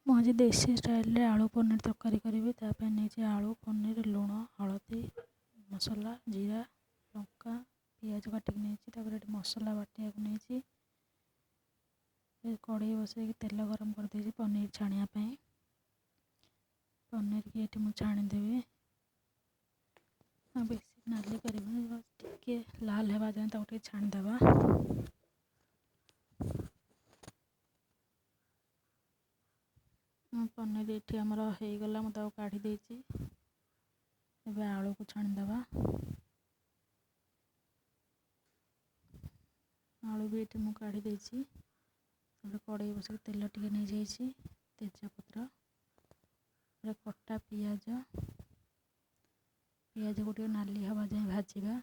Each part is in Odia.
ମୁଁ ଆଜି ଦେଶୀ ଷ୍ଟାଇଲ୍ରେ ଆଳୁ ପନିର ତରକାରୀ କରିବି। ତା ପାଇଁ ନେଇଛି ଆଳୁ, ପନିର, ଲୁଣ, ହଳଦୀ, ମସଲା, ଜିରା, ଲଙ୍କା, ପିଆଜ କାଟିକି ନେଇଛି। ତାପରେ ଏଠି ମସଲା ବାଟିବାକୁ ନେଇଛି। କଢ଼େଇ ବସେଇକି ତେଲ ଗରମ କରିଦେଇଛି ପନିର ଛାଣିବା ପାଇଁ। ପନିରକି ଏଠି ମୁଁ ଛାଣିଦେବି। ଆଉ ବେଶୀ ନାଲି କରିବିନି, ଟିକେ ଲାଲ ହେବା ଯାଏଁ ତାକୁ ଟିକେ ଛାଣିଦେବା। ପନିର ଏଠି ଆମର ହେଇଗଲା, ମୁଁ ତାକୁ କାଢ଼ି ଦେଇଛି। ଏବେ ଆଳୁକୁ ଛାଣିଦେବା। ଆଳୁ ବି ଏଠି ମୁଁ କାଢ଼ି ଦେଇଛି। ତାପରେ କଢ଼େଇ ବସେଇକି ତେଲ ଟିକେ ନେଇଯାଇଛି, ତେଜପତ୍ର, କଟା ପିଆଜ। ପିଆଜକୁ ଟିକେ ନାଲି ହେବା ଯାଏଁ ଭାଜିବା।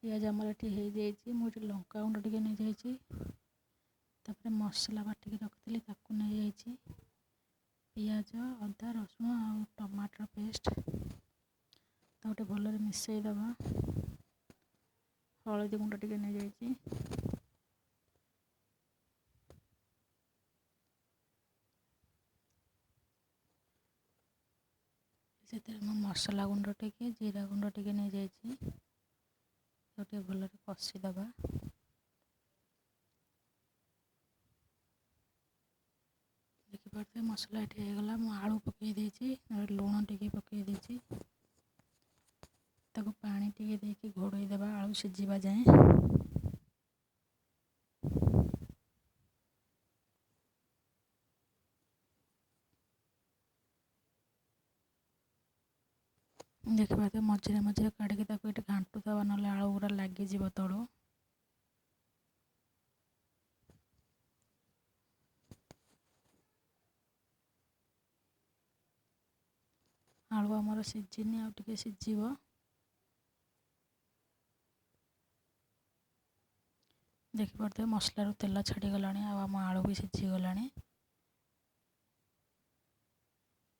ପିଆଜ ଆମର ଏଠି ହେଇଯାଇଛି। ମୁଁ ଏଠି ଲଙ୍କା ଗୁଣ୍ଡ ଟିକେ ନେଇଯାଇଛି। ତାପରେ ମସଲା ବାଟିକି ରଖିଥିଲି, ତାକୁ ନେଇଯାଇଛି। ପିଆଜ, ଅଦା, ରସୁଣ ଆଉ ଟମାଟର ପେଷ୍ଟ, ତାକୁ ଟିକେ ଭଲରେ ମିଶାଇ ଦେବା। ହଳଦୀ ଗୁଣ୍ଡ ଟିକେ ନେଇଯାଇଛି। ସେଥିରେ ମୁଁ ମସଲା ଗୁଣ୍ଡ ଟିକେ, ଜିରା ଗୁଣ୍ଡ ଟିକେ ନେଇଯାଇଛି। ତାକୁ ଟିକେ ଭଲରେ କଷିଦେବା। ଦେଖିପାରୁଥିବେ ମସଲା ଏଠି ହେଇଗଲା। ମୁଁ ଆଳୁ ପକାଇ ଦେଇଛି, ଲୁଣ ଟିକେ ପକାଇ ଦେଇଛି। ତାକୁ ପାଣି ଟିକେ ଦେଇକି ଘୋଡ଼େଇ ଦେବା ଆଳୁ ସିଝିବା ଯାଏଁ। ଦେଖିପାରୁଥିବେ ମଝିରେ ମଝିରେ କାଢ଼ିକି ତାକୁ ଏଠି ଘାଣ୍ଟୁଦେବା, ନହେଲେ ଆଳୁ ଗୁଡ଼ା ଲାଗିଯିବ ତଳୁ। ଆଳୁ ଆମର ସିଝିନି, ଆଉ ଟିକେ ସିଝିବ। ଦେଖିପାରୁଥିବେ ମସଲାରୁ ତେଲ ଛାଡ଼ିଗଲାଣି ଆଉ ଆମ ଆଳୁ ବି ସିଝିଗଲାଣି।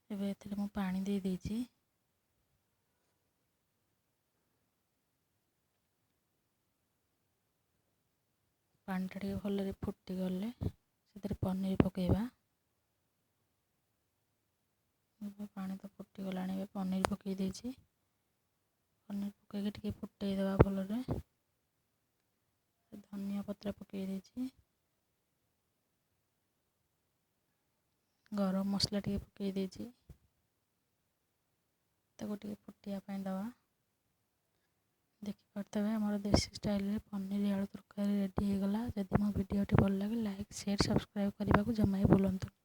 ଏବେ ଏଥିରେ ମୁଁ ପାଣି ଦେଇ ଦେଇଛି। ପାଣିଟା ଟିକେ ଭଲରେ ଫୁଟିଗଲେ ସେଥିରେ ପନିର ପକାଇବା। ଏବେ ପାଣି ତ ଫୁଟିଗଲାଣି, ଏବେ ପନିର ପକାଇ ଦେଇଛି। ପନିର ପକାଇକି ଟିକେ ଫୁଟେଇ ଦେବା ଭଲରେ। ଧନିଆ ପତ୍ର ପକାଇ ଦେଇଛି। ଗରମ ମସଲା ଟିକେ ପକାଇ ଦେଇଛି। ତାକୁ ଟିକେ ଫୁଟିବା ପାଇଁ ଦେବା। ଦେଖିପାରୁଥିବେ ଆମର ଦେଶୀ ଷ୍ଟାଇଲ୍ରେ ପନିର ଆଳୁ ତରକାରୀ ରେଡ଼ି ହେଇଗଲା। ଯଦି ମୋ ଭିଡ଼ିଓଟି ଭଲ ଲାଗେ, ଲାଇକ୍, ସେୟାର, ସବସ୍କ୍ରାଇବ୍ କରିବାକୁ ଜମା ବି ଭୁଲନ୍ତୁନି।